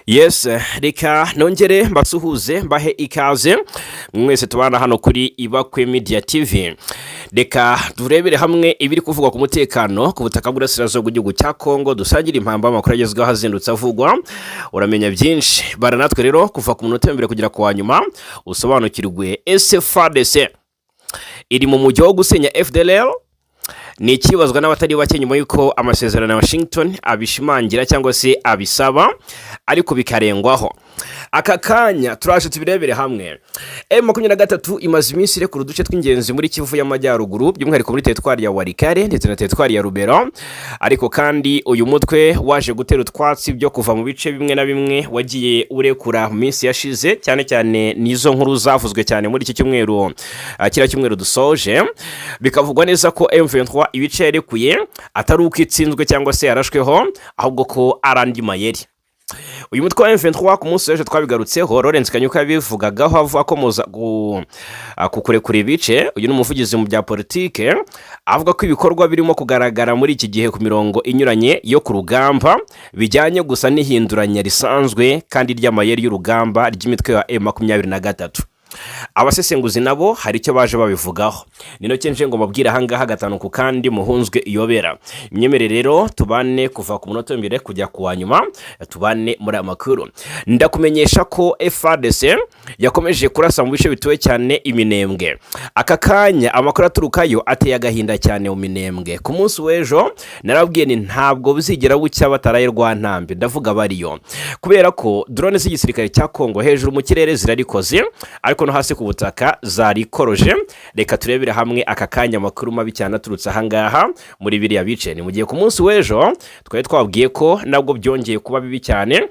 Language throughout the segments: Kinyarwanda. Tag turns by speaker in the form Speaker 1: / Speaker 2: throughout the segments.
Speaker 1: Yes, reka nongere mbasuhuze, mbahe ikaze mwese tubana hano kuri Ibakwe Media TV. Reka turebere hamwe ibiri kuvugwa ku mutekano ku butaka bw'Uburasirazuba bw'igihugu cya Kongo, dusangire impamba amakuru agezweho azindutse avugwa. Uramenya byinshi bara natwe rero kuva ku munota wa mbere kugera ku wa nyuma, usobanukirwe. Ese FARDC iri mu mujyi wo gusenya FDLR? Ni ikibazwa n'abatari bake nyuma y'uko amasezerano ya Washington abishimangira cyangwa se abisaba, ariko bikarengwaho. Aka kanya turaje tubirebere hamwe. M23 imaze iminsi irekura uduce tw'ingenzi muri Kivu y'Amajyaruguru, by'umwihariko muri teritwari ya Walikale ndetse na teritwari ya Rubero. Ariko kandi uyu mutwe waje gutera utwatsi byo kuva mu bice bimwe na bimwe wagiye urekura mu minsi yashize, cyane cyane nizo nkuru zavuzwe cyane muri iki cyumweru, kiriya cyumweru dusoje. Bikavugwa neza ko M23 ibice yarekuye atari uko itsinzwe cyangwa se yarashweho, ahubwo ko ari andi mayeri. Uyu mutwe wa M23, ku munsi w'ejo twabigarutseho, Lawrence Kanyuka yabivugagaho avuga akomoza ku kurekura ibice. Uyu ni umuvugizi mu bya politike, avuga ko ibikorwa birimo kugaragara muri iki gihe ku mirongo inyuranye yo ku rugamba bijyanye gusa n'ihinduranya risanzwe kandi ry'amayeri y'urugamba ry'imitwe ya M23. Abasesenguzi nabo hari icyo baje babivugaho. Ni nacyo nje ngo mbabwire ahangaha gatanu ku kandi, muhunzwe iyobera. Imyemerere rero, tubane kuva ku munota w'imbere kujya ku wa nyuma, tubane muri aya makuru. Ndakumenyesha ko FARDC yakomeje kurasa mu bice bituwe cyane iminembwe. Aka kanya amakuru aturukayo ateye agahinda cyane mu Minembwe. Ku munsi w'ejo narabwiye ni ntabwo buzigera bucya bataraye rwa ntambi, ndavuga bariyo, kubera ko drone z'igisirikare cya Kongo hejuru mu kirere zirarikoze, ariko no hasi ku butaka zarikoroje. Reka turebere hamwe aka kanya amakuru mabi cyane aturutse ahangaha muri biriya bice. Ni mu gihe ku munsi w'ejo twari twabwiye ko nabwo byongeye kuba bibi cyane.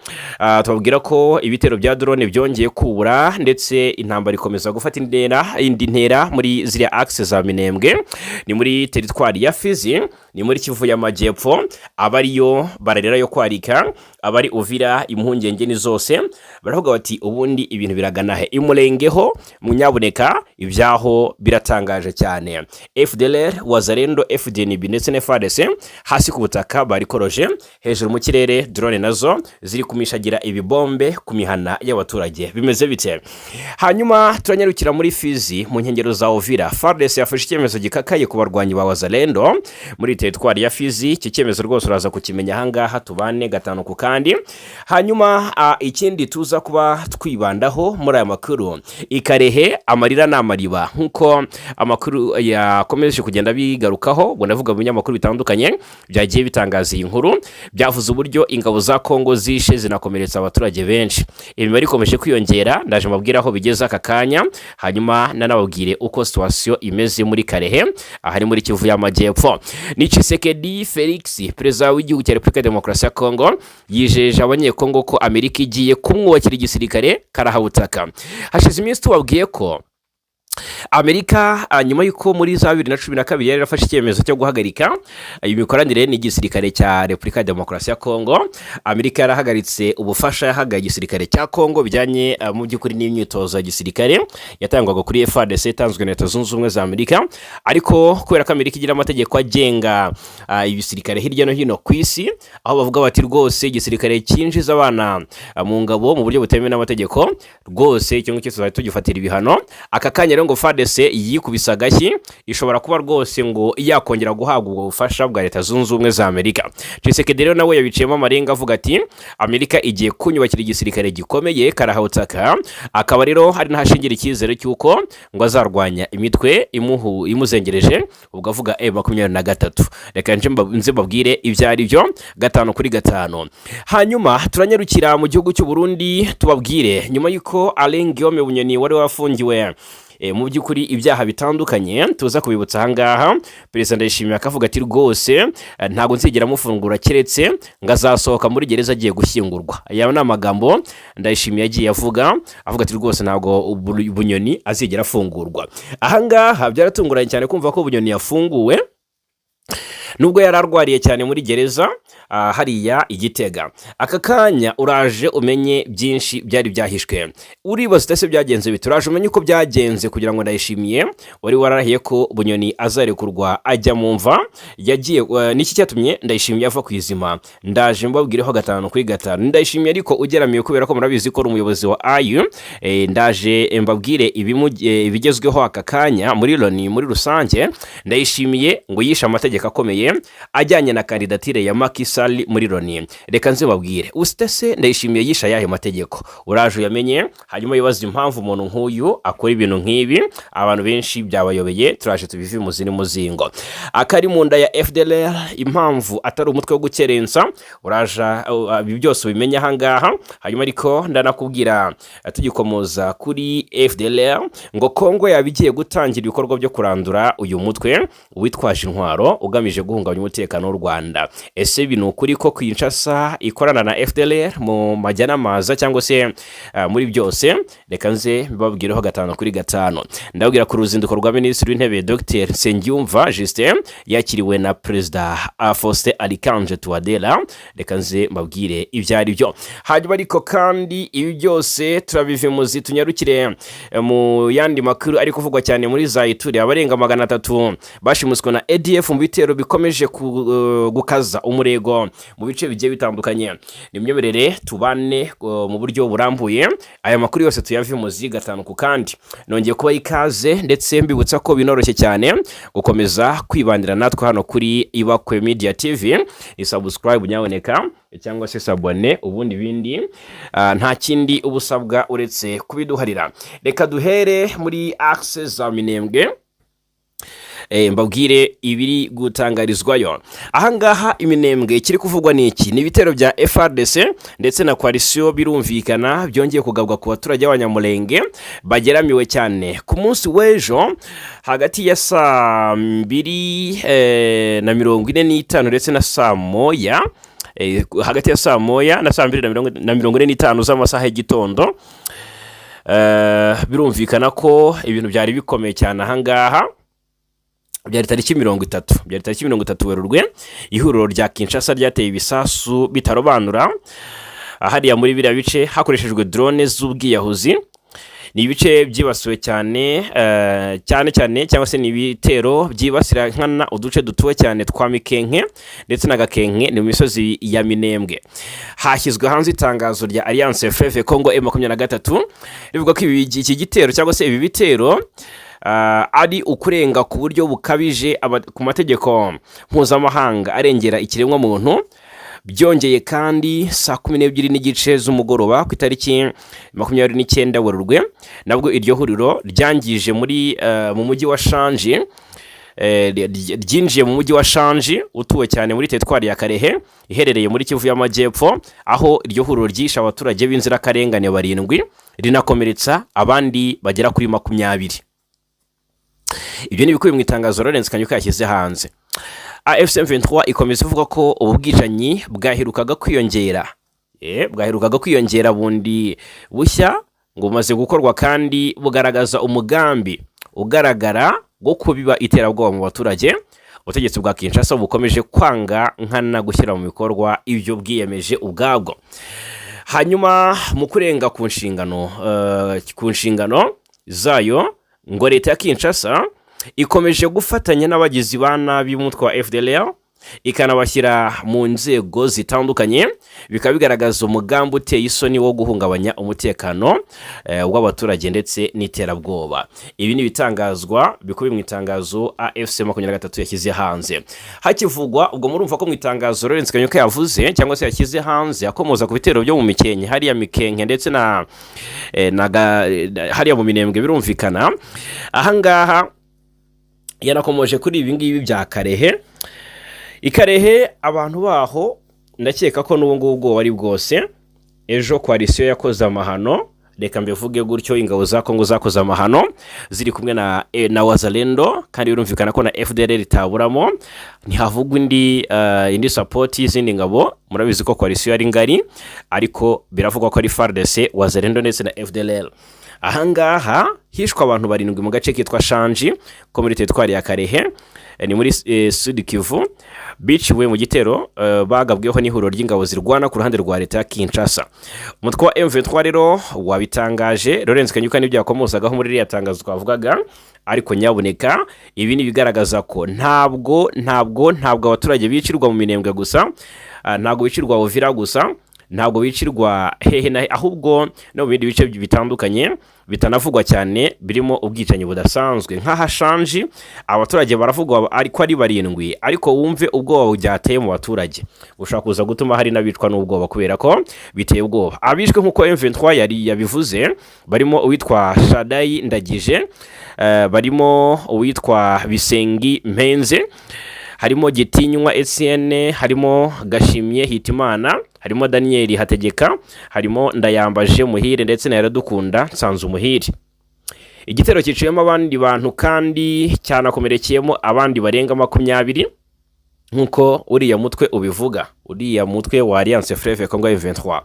Speaker 1: Tubabwira ko ibitero bya drone byongeye kubura, ndetse intambara ikomeza gufata indi ntera muri ziriya axe za Minembwe. Ni muri teritwari ya Fizi, ni muri Kivu y'Amajyepfo. Abariyo bararira yo kwarika, abari Uvira impungenge ni zose, baravuga bati: "Ubundi ibintu biragana he?" Imurengeho munyaboneka ibyaho biratangaje cyane. FDLR, Wazalendo, FDNB ndetse na FARDC hasi ku butaka barikoroje, hejuru mu kirere drone nazo ziri kumishagira ibibombe ku mihana y'abaturage. Bimeze bite? Hanyuma turanyarukira muri Fizi, mu nkengero za Uvira. FARDC yafashe icyemezo gikakaye ku barwanyi ba Wazalendo muri teritwari ya Fizi. Iki cyemezo rwose uraza kukimenya ahangaha, tubane gatanu ku kandi. Hanyuma ikindi tuza kuba twibandaho muri aya makuru, ikarehe amarira ni amariba, nk'uko amakuru yakomeje kugenda bigarukaho. Ubwo ndavuga mu binyamakuru bitandukanye byagiye bitangaza iyi nkuru, byavuze uburyo ingabo za Kongo zishe zinakomeretsa abaturage benshi. Imibare ikomeje kwiyongera, ndaje mbabwire aho bigeze aka kanya, hanyuma nanababwire uko situation imeze muri Karehe, ahari muri Kivu y'Amajyepfo. Ni Tshisekedi Felix, perezida w'igihugu cya Repubulika ya Demokarasi ya Kongo, yijeje Abanyekongo ko Amerika igiye kumwubakira igisirikare karahabutaka. Hashize iminsi tubabwiye ko Amerika, nyuma y'uko muri za 2012 yari yarafashe icyemezo cyo guhagarika imikoranire n'igisirikare cya Repubulika ya Demokarasi ya Kongo, Amerika yarahagaritse ubufasha yahaga igisirikare cya Kongo bijyanye mu by'ukuri n'imyitozo ya gisirikare yatangwaga kuri FARDC, itanzwe na Leta Zunze Ubumwe za Amerika. Ariko kubera ko Amerika igira amategeko agenga ibisirikare hirya no hino ku isi, aho bavuga bati rwose igisirikare cyinjiza abana mu ngabo mu buryo butemewe n'amategeko, rwose icyo ngicyo tuzajya tugifatira ibihano. Aka kanya rero ngo FARDC yikubise agashyi, ishobora kuba rwose ngo yakongera guhabwa ubwo bufasha bwa Leta Zunze Ubumwe za Amerika. Tshisekedi rero nawe yabiciyemo amarenga, avuga ati: "Amerika igiye kunyubakira igisirikare gikomeye karahawutaka." Akaba rero hari n'ahashingira icyizere cy'uko ngo azarwanya imitwe imuzengereje, ubwo avuga M23. Reka nze mbabwire ibyo ari byo gatanu kuri gatanu. Hanyuma turanyarukira mu gihugu cy'u Burundi, tubabwire nyuma y'uko Alain Guillaume Bunyoni wari wafungiwe mu by'ukuri ibyaha bitandukanye tuza kubibutsa ahangaha, Perezida Ndayishimiye akavuga ati: "Rwose ntabwo nzigera mufungura keretse ngo azasohoka muri gereza agiye gushyingurwa." Aya ni amagambo Ndayishimiye yagiye avuga, avuga ati: "Rwose ntabwo Bunyoni azigera afungurwa." Ahangaha byaratunguranye cyane kumva ko Bunyoni yafunguwe. Nubwo yari arwariye cyane muri gereza hariya i Gitega. Aka kanya uraje umenye byinshi byari byahishwe. Uribaza uti: "Ese byagenze bite?" Uraje umenye uko byagenze kugira ngo Ndayishimiye wari wararahiye ko Bunyoni azarekurwa ajya mu mva yagiye. Niki cyatumye Ndayishimiye ava ku izima? Ndaje mbabwireho gatanu kuri gatanu. Ndayishimiye ariko ugeramiye, kubera ko murabizi ko ari umuyobozi wa AU. Ndaje mbabwire ibigezweho aka kanya muri Loni muri rusange. Ndayishimiye ngo yishe amategeko akomeye ajyanye na kandidatire ya Macky Sall muri Loni. Reka nze babwire usitese, Ndayishimiye yishe ayahe mategeko? Uraje uyamenye, hanyuma wibaze impamvu umuntu nk'uyu akora ibintu nk'ibi. Abantu benshi byabayobeye, turaje tubive muzi n'umuzingo. Akari mu nda ya FDLR, impamvu atari umutwe wo gukerensa, uraja ibi byose ubimenye ahangaha. Hanyuma ariko ndanakubwira, tugikomoza kuri FDLR, ngo Kongo yaba igiye gutangira ibikorwa byo kurandura uyu mutwe witwaje intwaro ugamije guhungabanya umutekano w'u Rwanda. Ese ibi ni ukuri ko Kinshasa ikorana na FDLR mu majya n'amaza cyangwa se muri byose? Reka nze mbabwireho gatanu kuri gatanu. Ndababwira ku ruzinduko rwa Minisitiri w'Intebe Dr Nsengiyumva Justin yakiriwe na Perezida Faustin Archange Touadera. Reka nze mbabwire ibyo ari byo. Hanyuma ariko kandi ibi byose turabivimuzi, tunyarukire mu yandi makuru ari kuvugwa cyane muri za Ituri. Abarenga 300 bashimuswe na ADF mu bitero bikomeje gukaza umurego mu bice bigiye bitandukanye. Nimyemerere tubane mu buryo burambuye, aya makuru yose tuyave muzi gatanu ku kandi. Nongeye kubaha ikaze, ndetse mbibutsa ko binoroshye cyane gukomeza kwibanira natwe hano kuri Ibakwe Media TV. Ni subscribe nyaboneka, cyangwa se s'abonner, ubundi bindi nta kindi uba usabwa uretse kubiduharira. Reka duhere muri axe za Minembwe, mbabwire ibiri gutangarizwayo ahangaha. Iminembwe ikiri kuvugwa ni iki? Ni ibitero bya FARDC ndetse na coalition, birumvikana, byongeye kugabwa ku baturage b'Abanyamulenge bageramiwe cyane. Ku munsi w'ejo hagati ya saa 2 na 45 ndetse na saa 1, hagati ya saa 1 na saa 2 na 45 z'amasaha y'igitondo, birumvikana ko ibintu byari bikomeye cyane ahangaha. Byari tariki 30, byari tariki 30 Werurwe. Ihuriro rya Kinshasa ryateye ibisasu bitarobanura hariya muri biriya bice hakoreshejwe drone z'ubwiyahuzi. Ni ibice byibasiwe cyane, cyane cyane, cyangwa se ni ibitero byibasira nkana uduce dutuwe cyane twa Mikenke ndetse na Gakenke, ni mu misozi ya Minembwe. Hashyizwe hanze itangazo rya Alliance Fleuve Congo M23 rivuga ko iki gitero cyangwa se ibi bitero ari ukurenga ku buryo bukabije ku mategeko mpuzamahanga arengera ikiremwamuntu. Byongeye kandi, saa 12:30 z'umugoroba ku itariki 29 Werurwe, nabwo iryo huriro ryangije muri mu mujyi wa Shanji, ryinjiye mu mujyi wa Shanji utuwe cyane muri teritwari ya Karehe iherereye muri Kivu y'Amajyepfo, aho iryo huriro ryishe abaturage b'inzirakarengane barindwi, rinakomeretsa abandi bagera kuri 20. Ibyo ni ibikubiye mu itangazo Lawrence Kanyuka yashyize hanze. AFC M23 ikomeza ivuga ko ubu bwicanyi bwaherukaga kwiyongera, bwaherukaga kwiyongera bundi bushya, ngo bumaze gukorwa kandi bugaragaza umugambi ugaragara wo kubiba iterabwoba mu baturage. Ubutegetsi bwa Kinshasa bukomeje kwanga nkana gushyira mu bikorwa ibyo bwiyemeje ubwabwo. Hanyuma mu kurenga ku nshingano zayo, ngo leta ya Kinshasa ikomeje gufatanya n'abagizi ba nabi b'umutwe wa FDLR, ikanabashyira mu nzego zitandukanye, bikaba bigaragaza umugambi uteye isoni wo guhungabanya umutekano w'abaturage ndetse n'iterabwoba. Ibi ni ibitangazwa bikubiye mu itangazo AFC 23 yashyize hanze. Hakivugwa ubwo, murumva ko mu itangazo Lawrence Kanyuka yavuze cyangwa se yashyize hanze, akomoza ku bitero byo mu Mikenke, hariya Mikenke ndetse na hariya mu Minembwe, birumvikana ahangaha yanakomoje kuri ibi ngibi bya Karehe. Ikarehe abantu baho ndakeka ko n'ubu ngubu ubwoba ari bwose. Ejo coalition yakoze amahano, reka mbivuge gutyo. Ingabo za Kongo zakoze amahano ziri kumwe na Wazalendo, kandi birumvikana ko na FDLR itaburamo. Ntihavugwa indi support y'izindi ngabo. Murabizi ko coalition ari ngari, ariko biravugwa ko ari FARDC, Wazalendo ndetse na FDLR. Ahangaha hishwe abantu barindwi mu gace kitwa Shanji ko muri teritwari ya Karehe, ni muri Sud Kivu, biciwe mu gitero bagabweho n'ihuriro ry'ingabo zirwana ku ruhande rwa leta ya Kinshasa. Umutwe wa M23 rero wabitangaje. Lawrence Kanyuka n'ibyo yakomozagaho muri ririya tangazo twavugaga. Ariko nyabuneka, ibi ni ibigaragaza ko ntabwo abaturage bicirwa mu Minembwe gusa, ntabwo bicirwa Uvira gusa, ntabwo bicirwa hehe na he, ahubwo no mu bindi bice bitandukanye bitanavugwa cyane birimo ubwicanyi budasanzwe. Nk'aha Shanji abaturage baravugwa ariko ari barindwi, ariko wumve ubwoba byateye mu baturage, bushobora kuza gutuma hari n'abicwa n'ubwoba kubera ko biteye ubwoba. Abishwe nk'uko M23 yari yabivuze barimo uwitwa Shadayi Ndagije, barimo uwitwa Bisengi Mpenze, harimo Gitinywa Etienne, harimo Gashimye Hitimana, harimo Daniel Hategeka, harimo Ndayambaje Muhire ndetse na Iradukunda Nsanze Umuhire. Igitero cyiciyemo abandi bantu kandi cyanakomerekeyemo abandi barenga 20 nk'uko uriya mutwe ubivuga, uriya mutwe wa Alliance Fleuve Congo M23.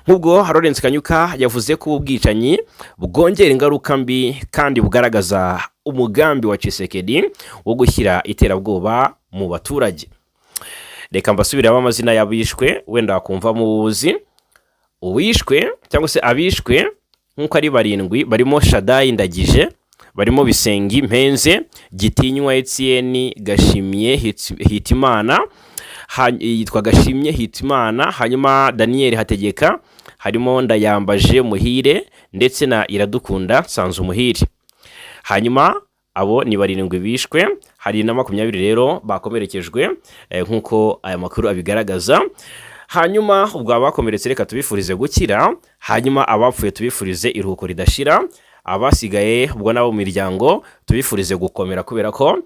Speaker 1: Nk'ubwo Lawrence Kanyuka yavuze ko ubu bwicanyi bwongera ingaruka mbi kandi bugaragaza umugambi wa Tshisekedi wo gushyira iterabwoba mu baturage. Reka mbasubiremo amazina y'abishwe, wenda wakumva muzi uwishwe cyangwa se abishwe nk'uko ari barindwi. Barimo Shadayi Ndagije, barimo Bisengi Mpenze, Gitinywa Etienne, Gashimye Hitimana, yitwa Gashimye Hitimana, hanyuma Daniel Hategeka, harimo Ndayambaje Muhire ndetse na Iradukunda Nsanzumuhire. Hanyuma abo ni barindwi bishwe, hari na 20 rero bakomerekejwe, nk'uko aya makuru abigaragaza. Hanyuma ubwo abakomeretse reka tubifurize gukira, hanyuma abapfuye tubifurize iruhuko ridashira, abasigaye ubwo nabo mu miryango tubifurize gukomera, kubera ko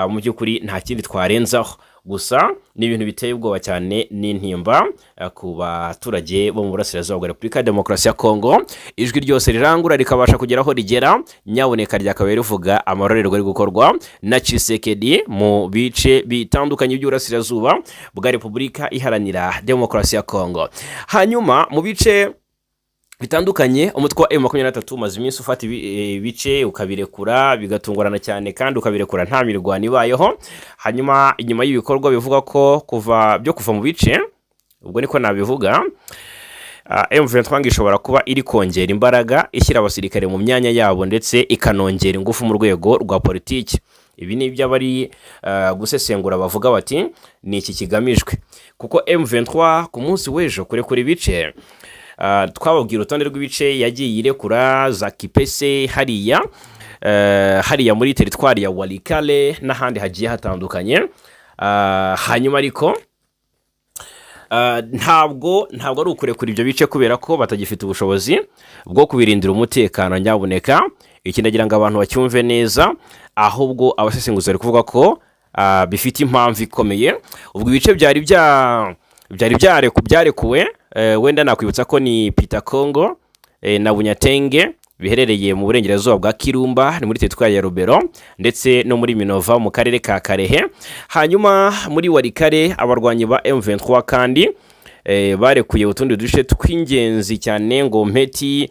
Speaker 1: mu by'ukuri nta kindi twarenzaho. Gusa ni ibintu biteye ubwoba cyane n'intimba ku baturage bo mu burasirazuba bwa Repubulika ya Demokarasi ya Kongo. Ijwi ryose rirangura rikabasha kugera aho rigera, nyabuneka ryakabaye rivuga amarorerwa ari gukorwa na Tshisekedi mu bice bitandukanye by'uburasirazuba bwa Repubulika Iharanira Demokarasi ya Kongo. Hanyuma mu bice bitandukanye, umutwe wa M23 umaze iminsi ufata ibice ukabirekura bigatungurana cyane, kandi ukabirekura nta mirwano ibayeho. Hanyuma inyuma y'ibikorwa bivuga ko kuva byo kuva mu bice, ubwo niko nabivuga, M23 ngo ishobora kuba iri kongera imbaraga, ishyira abasirikare mu myanya yabo, ndetse ikanongera ingufu mu rwego rwa politiki. Ibi ni ibyo abari gusesengura bavuga bati ni iki kigamijwe, kuko M23 ku munsi w'ejo kurekura ibice, twababwira urutonde rw'ibice yagiye irekura, za Kipese hariya, hariya muri teritwari ya Walikale n'ahandi hagiye hatandukanye. Hanyuma ariko ntabwo ari ukurekura ibyo bice kubera ko batagifite ubushobozi bwo kubirindira umutekano. Nyabuneka iki ndagira ngo abantu bacyumve neza. Ahubwo abasesenguzi bari kuvuga ko bifite impamvu ikomeye. Ubwo ibice byari byarekuwe, wenda nakwibutsa ko ni Pita Congo na Bunyatenge biherereye mu burengerazuba bwa Kirumba, ni muri teritwari ya Rubero, ndetse no muri Minova mu karere ka Karehe. Hanyuma muri Walikale abarwanyi ba M23 kandi barekuye utundi duce tw'ingenzi cyane, ngo Mpeti,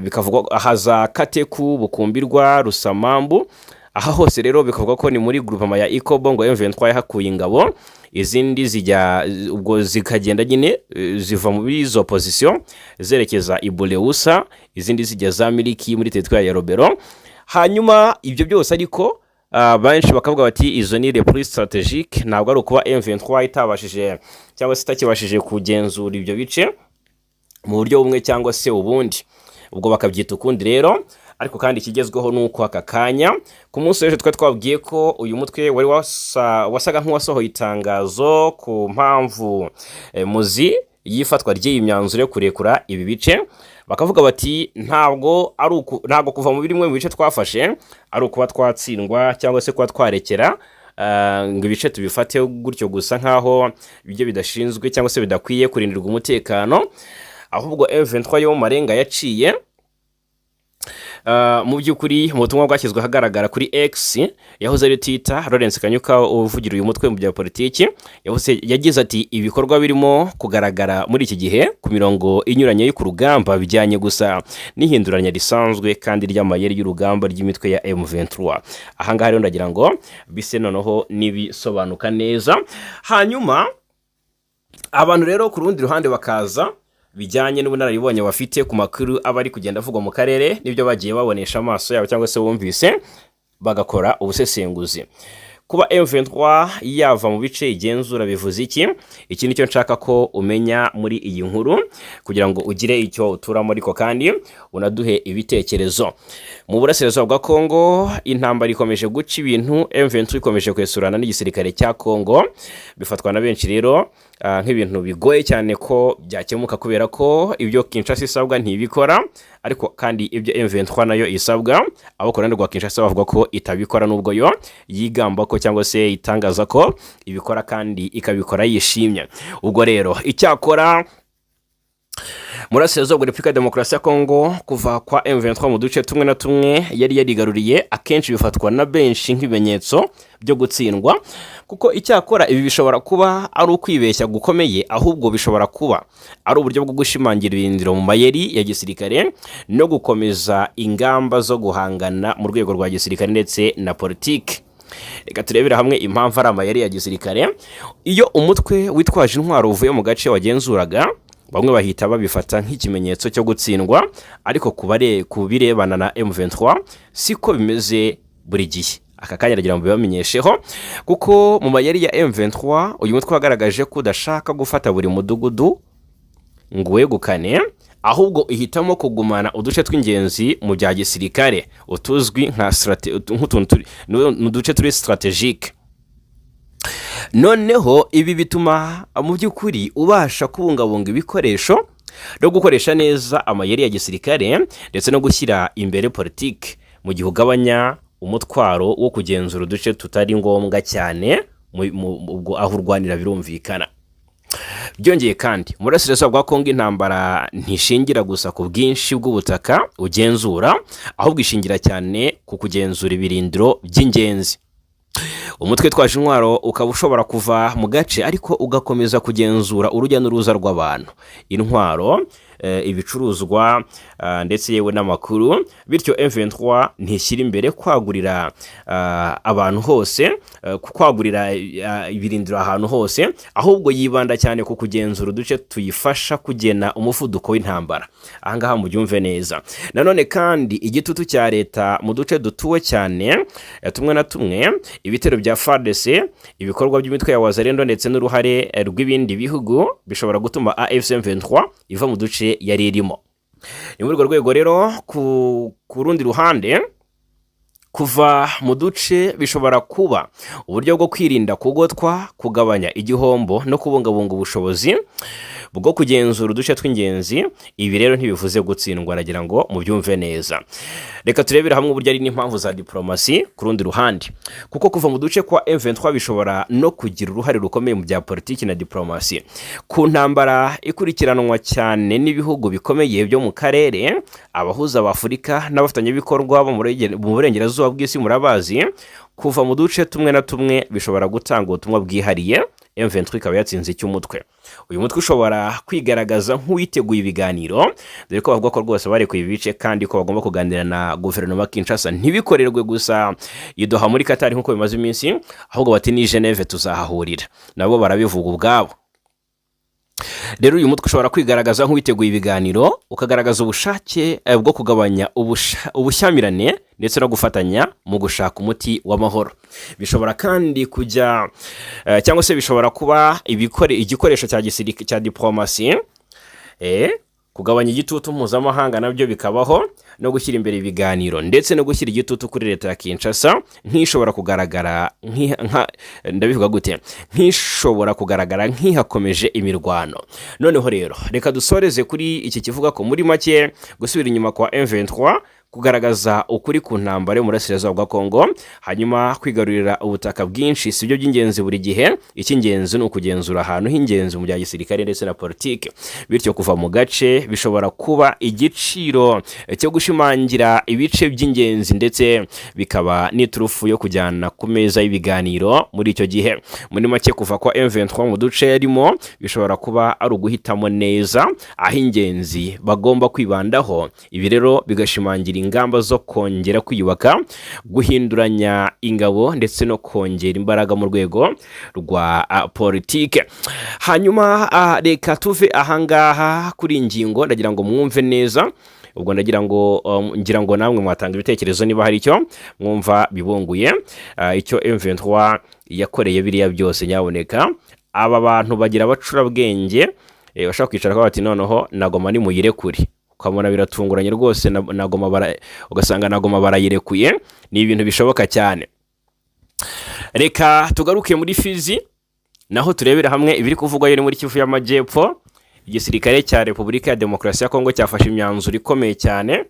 Speaker 1: bikavugwa aha za Kateku, Bukumbirwa, Rusamambu. Aha hose rero bikavuga ko ni muri groupement ya Ikobo, ngo M23 yahakuye ingabo, izindi zijya ubwo zikagenda nyine, ziva muri izo position zerekeza i Buleusa, izindi zijya za Miliki muri teritwari ya Rubero. Hanyuma ibyo byose ariko benshi bakavuga bati izo ni repli stratégique, ntabwo ari ukuba M23 itabashije cyangwa se itakibashije kugenzura ibyo bice mu buryo bumwe cyangwa se ubundi, ubwo bakabyita ukundi rero. Ariko kandi ikigezweho ni uko aka kanya, ku munsi w'ejo twari twabwiye ko uyu mutwe wari wasaga nk'uwasohoye itangazo ku mpamvu muzi y'ifatwa ry'iyi myanzuro yo kurekura ibi bice, bakavuga bati ntabwo kuva mu bimwe mu bice twafashe ari ukuba twatsindwa cyangwa se kuba twarekera, ngo ibice tubifate gutyo gusa nk'aho ibyo bidashinzwe cyangwa se bidakwiye kurindirwa umutekano. Ahubwo M23 yo mu marenga yaciye. Mu by'ukuri, mu butumwa bwashyizwe ahagaragara kuri X yahoze ari Twitter, Lawrence Kanyuka uvugira uyu mutwe mu bya politiki yagize ati: "Ibikorwa birimo kugaragara muri iki gihe ku mirongo inyuranye yo ku rugamba bijyanye gusa n'ihinduranya risanzwe kandi ry'amayeri y'urugamba ry'imitwe ya M23." Ahangaha rero ndagira ngo bise noneho nibisobanuka neza. Hanyuma abantu rero ku rundi ruhande bakaza bijyanye n'ubunararibonye bafite ku makuru aba ari kugenda avugwa mu karere n'ibyo bagiye babonesha amaso yabo cyangwa se bumvise, bagakora ubusesenguzi. Kuba M23 yava mu bice igenzura bivuze iki? Iki nicyo nshaka ko umenya muri iyi nkuru kugira ngo ugire icyo uturamo, ariko kandi unaduhe ibitekerezo. Mu burasirazuba bwa Kongo intambara ikomeje guca ibintu, M23 ikomeje kwesurana n'igisirikare cya Kongo. Bifatwa na benshi rero nk'ibintu bigoye cyane ko byakemuka, kubera ko ibyo Kinshasa isabwa ntibikora, ariko kandi ibyo M23 nayo isabwa, abo ku ruhande rwa Kinshasa bavuga ko itabikora, nubwo yo yigamba ko cyangwa se itangaza ko ibikora kandi ikabikora yishimye. Ubwo rero icyakora Murasirazuba bwa Repubulika ya Demokarasi ya Kongo, kuva kwa M23 mu duce tumwe na tumwe yari yarigaruriye, akenshi bifatwa na benshi nk'ibimenyetso byo gutsindwa. Kuko icyakora ibi bishobora kuba ari ukwibeshya gukomeye, ahubwo bishobora kuba ari uburyo bwo gushimangira ibirindiro mu mayeri ya gisirikare no gukomeza ingamba zo guhangana mu rwego rwa gisirikare ndetse na politiki. Reka turebere hamwe impamvu ari amayeri ya gisirikare. Iyo umutwe witwaje intwaro uvuye mu gace wagenzuraga, bamwe bahita babifata nk'ikimenyetso cyo gutsindwa, ariko ku birebana na M23 siko bimeze buri gihe. Aka kanya ndagira ngo bibamenyesheho, kuko mu mayeri ya M23, uyu mutwe wagaragaje ko udashaka gufata buri mudugudu ngo uwegukane, ahubwo ihitamo kugumana uduce tw'ingenzi mu bya gisirikare, utuzwi nka nk'utuntu ni uduce turi stratégique. Noneho ibi bituma mu by'ukuri ubasha kubungabunga ibikoresho no gukoresha neza amayeri ya gisirikare ndetse no gushyira imbere politiki, mu gihe ugabanya umutwaro wo kugenzura uduce tutari ngombwa cyane ubwo aho urwanira birumvikana. Byongeye kandi, mu burasirazuba bwa Kongo intambara ntishingira gusa ku bwinshi bw'ubutaka ugenzura, ahubwo ishingira cyane ku kugenzura ibirindiro by'ingenzi. Umutwe twaje intwaro ukaba ushobora kuva mu gace, ariko ugakomeza kugenzura urujya n'uruza rw'abantu, intwaro, ibicuruzwa, ndetse yewe n'amakuru. Bityo M23 ntishyira imbere kwagurira abantu hose, kwagurira ibirindiro ahantu hose, ahubwo yibanda cyane ku kugenzura uduce tuyifasha kugena umuvuduko w'intambara. Ahangaha mubyumve neza. Nanone kandi igitutu cya leta mu duce dutuwe cyane tumwe na tumwe, ibitero bya FARDC, ibikorwa by'imitwe ya Wazalendo ndetse n'uruhare rw'ibindi bihugu bishobora gutuma AFC M23 iva mu duce yari irimo. Ni muri urwo rwego rero, ku rundi ruhande, kuva mu duce bishobora kuba uburyo bwo kwirinda kugotwa, kugabanya igihombo no kubungabunga ubushobozi bwo kugenzura uduce tw'ingenzi. Ibi rero ntibivuze gutsindwa, aragira ngo mubyumve neza. Reka turebere hamwe uburyo ari n'impamvu za diporomasi ku rundi ruhande, kuko kuva mu duce kwa M23 bishobora no kugira uruhare rukomeye mu bya politiki na diporomasi. Ku ntambara ikurikiranwa cyane n'ibihugu bikomeye byo mu karere, abahuza b'Afurika n'abafatanyabikorwa bo mu burengerazuba bw'isi murabazi, kuva mu duce tumwe na tumwe bishobora gutanga ubutumwa bwihariye. M23 ikaba yatsinze icy'umutwe. Uyu mutwe ushobora kwigaragaza nk'uwiteguye ibiganiro, dore ko bavuga ko rwose barekuye ibice kandi ko bagomba kuganira na guverinoma ya Kinshasa, ntibikorerwe gusa i Doha muri Qatar nk'uko bimaze iminsi, ahubwo bati ni Geneve tuzahahurira nabo, barabivuga ubwabo. Rero uyu mutwe ushobora kwigaragaza nk'uwiteguye ibiganiro, ukagaragaza ubushake bwo kugabanya ubushyamirane ndetse no gufatanya mu gushaka umuti w'amahoro. Bishobora kandi kujya cyangwa se bishobora kuba igikoresho cya gisirikare, cya diporomasi, kugabanya igitutu mpuzamahanga nabyo bikabaho, no gushyira imbere ibiganiro ndetse no gushyira igitutu kuri leta ya Kinshasa nk'ishobora kugaragara ndabivuga gute, nk'ishobora kugaragara nk'ihakomeje imirwano. Noneho rero reka dusoreze kuri iki kivuga ko muri make gusubira inyuma kwa M23 Kugaragaza ukuri ku ntambara yo mu burasirazuba bwa Kongo. Hanyuma kwigarurira ubutaka bwinshi si byo by'ingenzi buri gihe, icy'ingenzi ni ukugenzura ahantu h'ingenzi mu bya gisirikare ndetse na politiki. Bityo kuva mu gace bishobora kuba igiciro cyo gushimangira ibice by'ingenzi, ndetse bikaba n'iturufu yo kujyana ku meza y'ibiganiro muri icyo gihe. Muri make, kuva kwa M23 mu duce yarimo bishobora kuba ari uguhitamo neza aho ingenzi bagomba kwibandaho. Ibi rero bigashimangira ingamba zo kongera kwiyubaka, guhinduranya ingabo ndetse no kongera imbaraga mu rwego rwa politike. Hanyuma reka tuve ahangaha kuri iyi ngingo. Ndagira ngo mwumve neza. Ubwo ndagira ngo ngira ngo namwe mwatanga ibitekerezo niba hari icyo mwumva bibunguye. Icyo M23 yakoreye biriya byose, nyaboneka aba bantu bagira abacurabwenge bashobora kwicara bati: "Noneho na Goma nimuyirekure." Ukabona biratunguranye rwose, na Goma ugasanga na Goma barayirekuye. Ni ibintu bishoboka cyane. Reka tugaruke muri Fizi, naho turebera hamwe ibiri kuvugwa yo muri Kivu y'Amajyepfo. Igisirikare cya Repubulika ya Demokarasi ya Kongo cyafashe imyanzuro ikomeye cyane,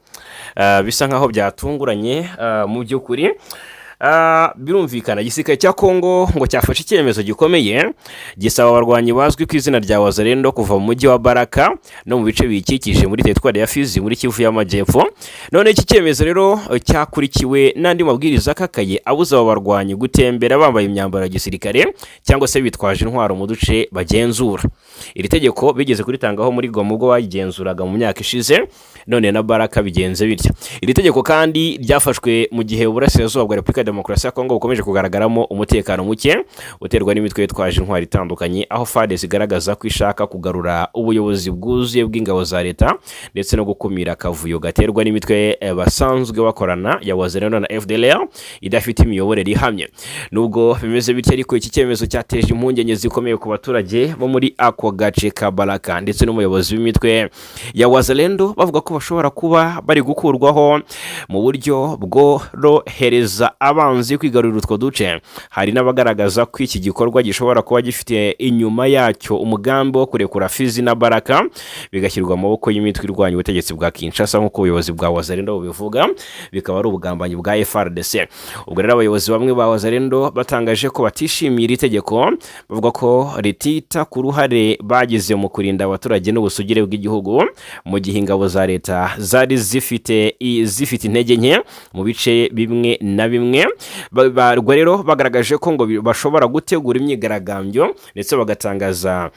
Speaker 1: bisa nkaho byatunguranye mu by'ukuri. Birumvikana, igisirikare cya Kongo ngo cyafashe icyemezo gikomeye, gisaba abarwanyi bazwi ku izina rya Wazalendo kuva mu mujyi wa Baraka no mu bice biyikikije muri teritwari ya Fizi muri Kivu y'Amajyepfo. None iki cyemezo rero cyakurikiwe n'andi mabwiriza akakaye abuza aba barwanyi gutembera bambaye imyambaro ya gisirikare cyangwa se bitwaje intwaro mu duce bagenzura. Iri tegeko bigeze kuritangaho muri Goma ubwo bayigenzuraga mu myaka ishize, none na Baraka bigenze bityo. Iri tegeko kandi ryafashwe mu gihe uburasirazuba bwa Repubulika ya Demokarasi ya Kongo bukomeje kugaragaramo umutekano muke uterwa n'imitwe yitwaje intwaro itandukanye, aho FARDC igaragaza ko ishaka kugarura ubuyobozi bwuzuye bw'ingabo za leta ndetse no gukumira akavuyo gaterwa n'imitwe basanzwe bakorana ya Wazalendo na FDLR idafite imiyoborere ihamye. Nubwo bimeze bityo ariko, iki cyemezo cyateje impungenge zikomeye ku baturage bo muri ako gace ka Baraka ndetse n'umuyobozi w'imitwe ya Wazalendo, bavuga ko bashobora kuba bari gukurwaho mu buryo bworohereza abanzi kwigarurira utwo duce. Hari n'abagaragaza ko iki gikorwa gishobora kuba gifite inyuma yacyo umugambi wo kurekura Fizi na Baraka bigashyirwa mu maboko y'imitwe irwanya ubutegetsi bwa Kinshasa, nk'uko ubuyobozi bwa Wazalendo bubivuga, bikaba ari ubugambanyi bwa FARDC. Ubwo rero abayobozi bamwe ba Wazalendo batangaje ko batishimiye iri tegeko, bavuga ko ritita ku ruhare bagize mu kurinda abaturage n'ubusugire bw'igihugu mu gihe ingabo za leta zari zifite intege nke mu bice bimwe na bimwe. Ubwo rero bagaragaje ko ngo bashobora gutegura imyigaragambyo ndetse bagatangaza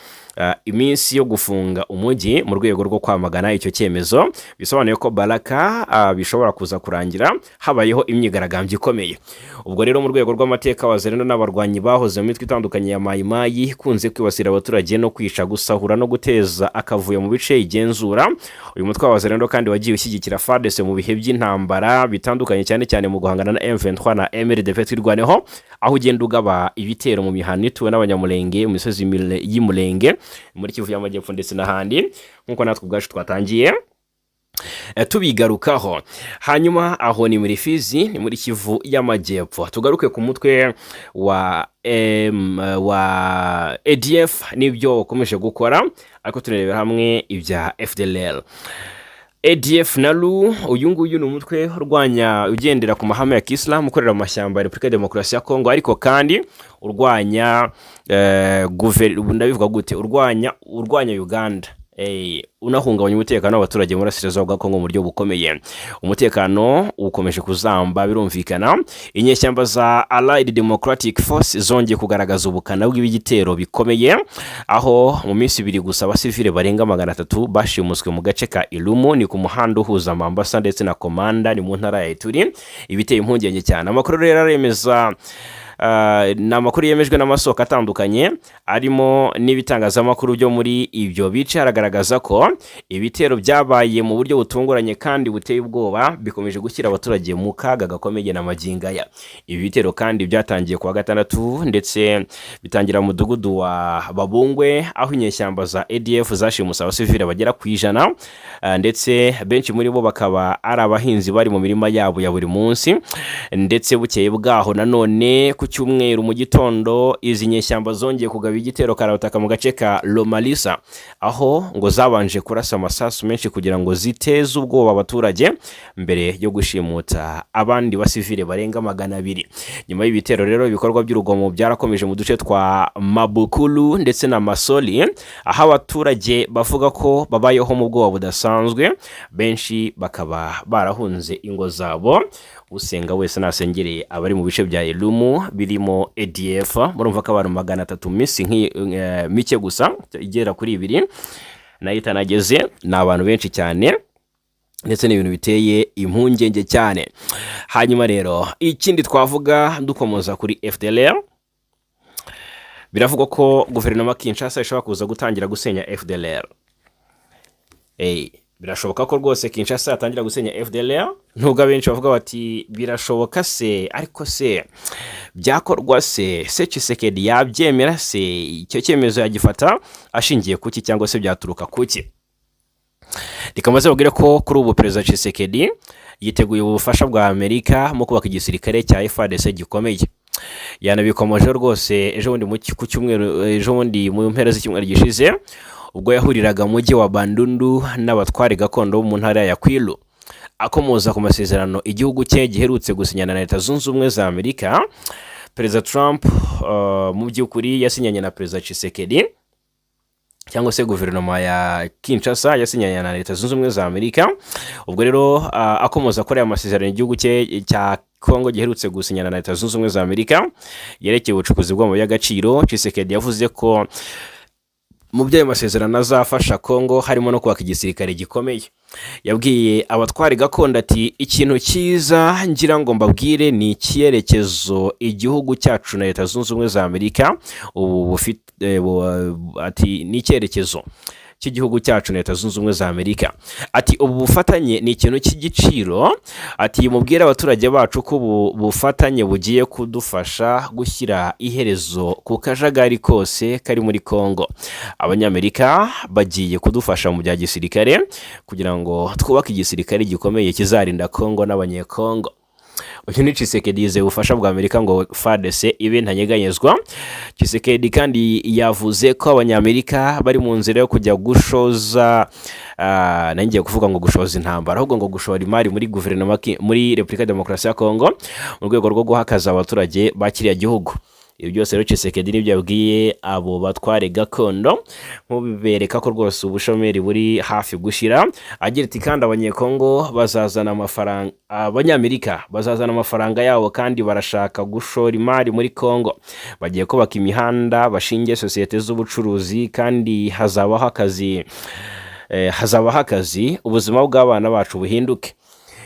Speaker 1: iminsi yo gufunga umujyi mu rwego rwo kwamagana icyo cyemezo. Bisobanuye ko Baraka bishobora kuza kurangira habayeho imyigaragambyo ikomeye. Ubwo rero mu rwego rw'amateka, Wazalendo n'abarwanyi bahoze mu mitwe itandukanye ya Mayimayi ikunze kwibasira abaturage no kwica, gusahura no guteza akavuyo mu bice igenzura. Uyu mutwe wa Wazalendo kandi wagiye ushyigikira FARDC mu bihe by'intambara bitandukanye, cyane cyane mu guhangana na M23 na MRDP Twirwaneho, aho ugenda ugaba ibitero mu mihanda ituwe n'Abanyamulenge, mu misozi y'Imulenge muri Kivu y'Amajyepfo ndetse n'ahandi, nk'uko natwe ubwacu twatangiye tubigarukaho. Hanyuma aho ni muri Fizi, ni muri Kivu y'Amajyepfo. Tugaruke ku mutwe wa ADF n'ibyo ukomeje gukora, ariko tunarebera hamwe ibya FDLR. ADF NALU, uyu nguyu ni umutwe urwanya ugendera ku mahame ya kisilamu, ukorera mu mashyamba ya Repubulika ya Demokarasi ya Kongo, ariko kandi urwanya ndabivuga gute, urwanya Uganda, unahungabanya umutekano w'abaturage mu burasirazuba bwa Kongo mu buryo bukomeye. Umutekano ukomeje kuzamba birumvikana. Inyeshyamba za Allied Democratic Force zongeye kugaragaza ubukana bw'ibigitero bikomeye, aho mu minsi 2 gusa abasivile barenga 300 bashimuswe mu gace ka Irumu, ni ku muhanda uhuza Mambasa ndetse na Komanda, ni mu ntara ya Ituri. Ibiteye impungenge cyane. Amakuru rero aremeza, ni amakuru yemejwe n'amasoko atandukanye arimo n'ibitangazamakuru byo muri ibyo bice, aragaragaza ko ibitero byabaye mu buryo butunguranye kandi buteye ubwoba, bikomeje gushyira abaturage mu kaga gakomeye na magingo aya. Ibi bitero kandi byatangiye kuwa gatandatu, ndetse bitangira mu mudugudu wa Babungwe, aho inyeshyamba za ADF zashimuse abasivile bagera ku 100, ndetse benshi muri bo bakaba ari abahinzi bari mu mirima yabo ya buri munsi. Ndetse bukeye bwaho nanone ku cyumweru mu gitondo izi nyeshyamba zongeye kugaba igitero karabutaka mu gace ka Lomalisa, aho ngo zabanje kurasa amasasu menshi kugira ngo ziteze ubwoba abaturage mbere yo gushimuta abandi basivile barenga 200. Nyuma y'ibitero rero, ibikorwa by'urugomo byarakomeje mu duce twa Mabukulu ndetse na Masoli, aho abaturage bavuga ko babayeho mu bwoba budasanzwe, benshi bakaba barahunze ingo zabo. Usenga wese nasengereye abari mu bice bya Irumu birimo ADF. Murumva ko abantu 300 mu minsi mike gusa igera kuri 2 nayo itanageze, ni abantu benshi cyane, ndetse n'ibintu biteye impungenge cyane. Hanyuma rero ikindi twavuga dukomoza kuri FDLR, biravugwa ko guverinoma Kinshasa ishobora kuza gutangira gusenya FDLR. Birashoboka ko rwose Kinshasa yatangira gusenya FDLR, nubwo abenshi bavuga bati birashoboka se, ariko se byakorwa se? Se Tshisekedi yabyemera se? Icyo cyemezo yagifata ashingiye kuki, cyangwa se byaturuka kuki? Reka maze babwire ko kuri ubu Perezida Tshisekedi yiteguye ubufasha bwa Amerika mu kubaka igisirikare cya FARDC gikomeye. Yanabikomoje rwose ejo bundi ku cyumweru, ejo bundi mu mpera z'icyumweru gishize, ubwo yahuriraga mu mujyi wa Bandundu n'abatware gakondo bo mu ntara ya Kwilu, akomoza ku masezerano igihugu cye giherutse gusinyana na Leta Zunze Ubumwe za Amerika. Perezida Trump mu by'ukuri yasinyanye na Perezida Tshisekedi, cyangwa se guverinoma ya Kinshasa yasinyanye na Leta Zunze Ubumwe za Amerika. Ubwo rero akomoza kuri aya masezerano igihugu cye cya Kongo giherutse gusinyana na Leta Zunze Ubumwe za Amerika yerekeye ubucukuzi bw'amabuye y'agaciro, Tshisekedi yavuze ko mu by'ayo masezerano azafasha Kongo harimo no kubaka igisirikare gikomeye. Yabwiye abatwara gakondo ati: "Ikintu cyiza ngira ngo mbabwire ni icyerekezo igihugu cyacu na Leta Zunze Ubumwe za Amerika ubu bufite." Ati: "Ni icyerekezo cy'igihugu cyacu na Leta Zunze Ubumwe za Amerika." Ati: "Ubu bufatanye ni ikintu cy'igiciro." Ati: "Mubwire abaturage bacu ko ubu bufatanye bugiye kudufasha gushyira iherezo ku kajagari kose kari muri Kongo. Abanyamerika bagiye kudufasha mu bya gisirikare kugira ngo twubake igisirikare gikomeye kizarinda Kongo n'Abanyekongo." Uyu ni Tshisekedi, yizeye ubufasha bwa Amerika ngo FARDC ibe ntanyeganyezwa. Tshisekedi kandi yavuze ko Abanyamerika bari mu nzira yo kujya gushoza, ngiye kuvuga ngo gushoza intambara, ahubwo ngo gushora imari muri guverinoma muri Repubulika ya Demokarasi ya Kongo mu rwego rwo guha akazi abaturage ba kiriya gihugu. Ibi byose rero Tshisekedi nibyo yabwiye abo batware gakondo, nk'ubibereka ko rwose ubushomeri buri hafi gushira. Agira ati: "Kandi Abanyekongo bazazana amafaranga, Abanyamerika bazazana amafaranga yabo kandi barashaka gushora imari muri Kongo. Bagiye kubaka imihanda, bashinge sosiyete z'ubucuruzi, kandi hazabaho akazi, ubuzima bw'abana bacu buhinduke."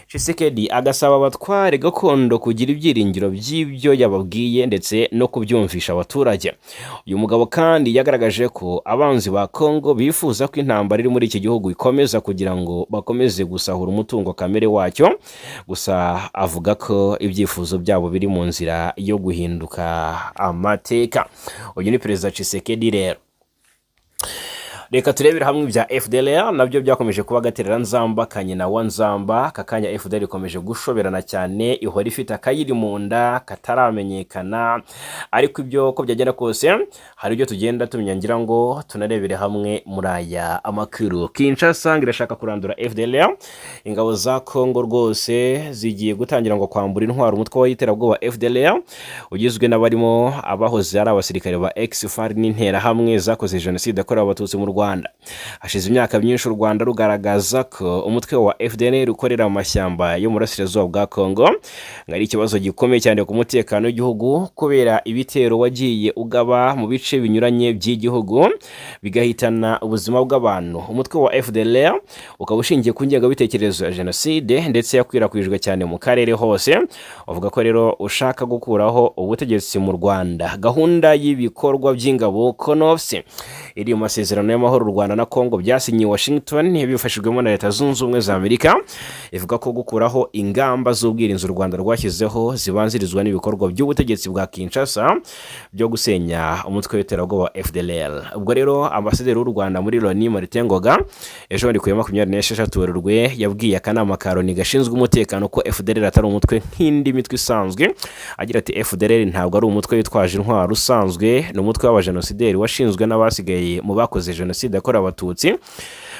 Speaker 1: Tshisekedi agasaba abatware gakondo kugira ibyiringiro by'ibyo yababwiye ndetse no kubyumvisha abaturage. Uyu mugabo kandi yagaragaje ko abanzi ba Kongo bifuza ko intambara iri muri iki gihugu ikomeza kugira ngo bakomeze gusahura umutungo kamere wacyo, gusa avuga ko ibyifuzo byabo biri mu nzira yo guhinduka amateka. Uyu ni Perezida Tshisekedi. Rero reka turebere hamwe ibya FDLR, nabyo byakomeje kuba agatereranzamba kanyina wa nzamba. Aka kanya FDLR ikomeje gushoberana cyane, ihora ifite akayiri mu nda kataramenyekana, ariko ibyo ko byagenda kose hari ibyo tugenda tumenya, ngira ngo tunarebere hamwe muri aya amakuru. Kinshasa ngo irashaka kurandura FDLR. Ingabo za Congo rwose zigiye gutangira ngo kwambura intwaro umutwe w'iterabwoba FDLR, ugizwe n'abarimo abahoze ari abasirikare ba ex-FAR n'Interahamwe zakoze jenoside yakorewe Abatutsi mu Rwanda. Hashize imyaka myinshi u Rwanda rugaragaza ko umutwe wa FDLR ukorera mu mashyamba yo mu burasirazuba bwa Congo ngo ari ikibazo gikomeye cyane ku mutekano w'igihugu, kubera ibitero wagiye ugaba mu bice binyuranye by'igihugu bigahitana ubuzima bw'abantu. Umutwe wa FDLR ukaba ushingiye ku ngengabitekerezo ya jenoside ndetse yakwirakwijwe cyane mu karere hose. Bavuga ko rero ushaka gukuraho ubutegetsi mu Rwanda. Gahunda y'ibikorwa by'ingabo CONOPS iri mu masezerano y'amahoro. y'amahoro u Rwanda na Congo byasinyiye Washington bifashijwemo na Leta Zunze Ubumwe za Amerika, ivuga ko gukuraho ingamba z'ubwirinzi u Rwanda rwashyizeho zibanzirizwa n'ibikorwa by'ubutegetsi bwa Kinshasa byo gusenya umutwe w'iterabwoba wa FDLR. Ubwo rero ambasaderi w'u Rwanda muri Loni, Martin Ngoga, ejo bundi ku ya 26 Werurwe yabwiye akanama ka Loni gashinzwe umutekano ko FDLR atari umutwe nk'indi mitwe isanzwe, agira ati: "FDLR ntabwo ari umutwe witwaje intwaro usanzwe, ni umutwe w'abajenosideri washinzwe n'abasigaye mu bakoze jenoside yakorewe Abatutsi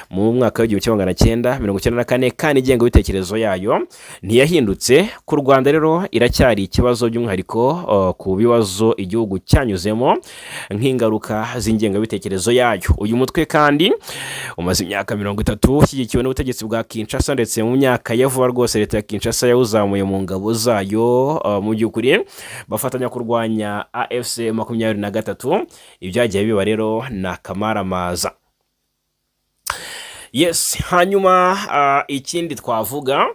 Speaker 1: mu mwaka w'1994, kandi ingengabitekerezo yayo ntiyahindutse. Ku Rwanda rero iracyari ikibazo, by'umwihariko ku bibazo igihugu cyanyuzemo nk'ingaruka z'ingengabitekerezo yayo." Uyu mutwe kandi umaze imyaka 30 ushyigikiwe n'ubutegetsi bwa Kinshasa, ndetse mu myaka ya vuba rwose leta ya Kinshasa yawuzamuye mu ngabo zayo, mu by'ukuri bafatanya kurwanya AFC 23. Ibyagiye biba rero ni akamaramaza. Yes, hanyuma ikindi twavuga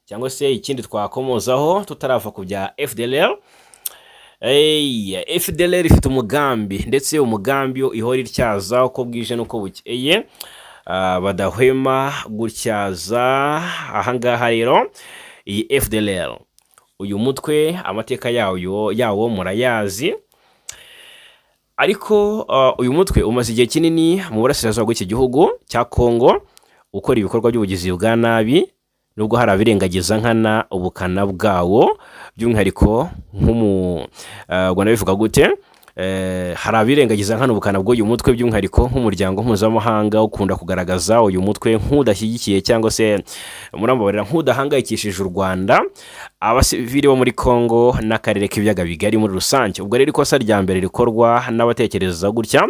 Speaker 1: cyangwa se ikindi twakomozaho tutarava ku bya FDLR. Ey, FDLR ifite umugambi, ndetse umugambi ihora ityaza uko bwije n'uko bukeye, badahwema gutyaza. Ahangaha rero iyi FDLR, uyu mutwe, amateka yawo murayazi, ariko uyu mutwe umaze igihe kinini mu burasirazuba bw'iki gihugu cya Congo ukora ibikorwa by'ubugizi bwa nabi, nubwo hari abirengagiza nkana ubukana bwawo, by'umwihariko nk'umu ubwo nabivuga gute? Hari abirengagiza nkana ubukana bw'uyu mutwe, by'umwihariko nk'umuryango mpuzamahanga ukunda kugaragaza uyu mutwe nk'udashyigikiye, cyangwa se murambabarira, nk'udahangayikishije u Rwanda, abasivili bo muri Congo n'akarere k'ibiyaga bigari muri rusange. Ubwo rero ikosa rya mbere rikorwa n'abatekereza gutya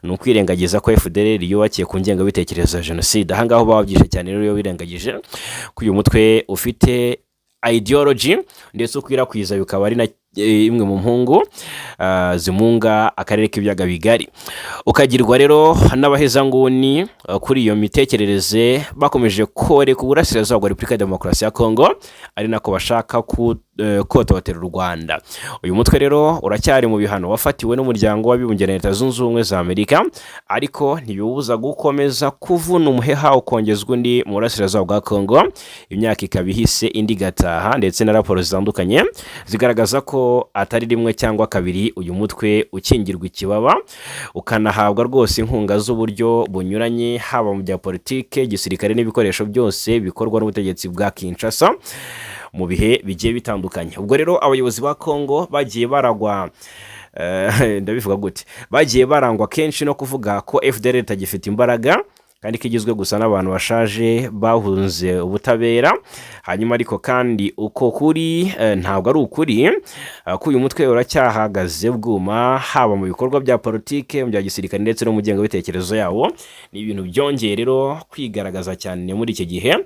Speaker 1: ni ukwirengagiza ko FDLR yubakiye ku ngengabitekerezo ya jenoside. Ahangaha baba babyishe cyane rero iyo birengagije ko uyu mutwe ufite ideology, ndetse ukwirakwiza bikaba ari na imwe mu mpungu zimunga akarere k'ibiyaga bigari, ukagirwa rero n'abahezanguni kuri iyo mitekerereze bakomeje koreka uburasirazuba bwa Repubulika ya Demokarasi ya Kongo, ari nako bashaka kototera u Rwanda. Uyu mutwe rero uracyari mu bihano wafatiwe n'Umuryango w'Abibumbye na Leta Zunze Ubumwe za Amerika, ariko ntibiwubuza gukomeza kuvuna umuheha ukongezwa undi mu burasirazuba bwa Kongo, imyaka ikaba ihise indi igataha, ndetse na raporo zitandukanye zigaragaza ko atari rimwe cyangwa kabiri uyu mutwe ukingirwa ikibaba, ukanahabwa rwose inkunga z'uburyo bunyuranye, haba mu bya politike, gisirikare n'ibikoresho byose bikorwa n'ubutegetsi bwa Kinshasa mu bihe bigiye bitandukanye. Ubwo rero abayobozi ba Kongo bagiye baragwa, ndabivuga gute, bagiye barangwa kenshi no kuvuga ko FDLR itagifite imbaraga kandi ko igizwe gusa n'abantu bashaje bahunze ubutabera. Hanyuma ariko kandi uko kuri ntabwo ari ukuri, ko uyu mutwe uracyahagaze bwuma, haba mu bikorwa bya politike, mu bya gisirikare ndetse no mu ngengabitekerezo yawo. Ni ibintu byongeye rero kwigaragaza cyane muri iki gihe,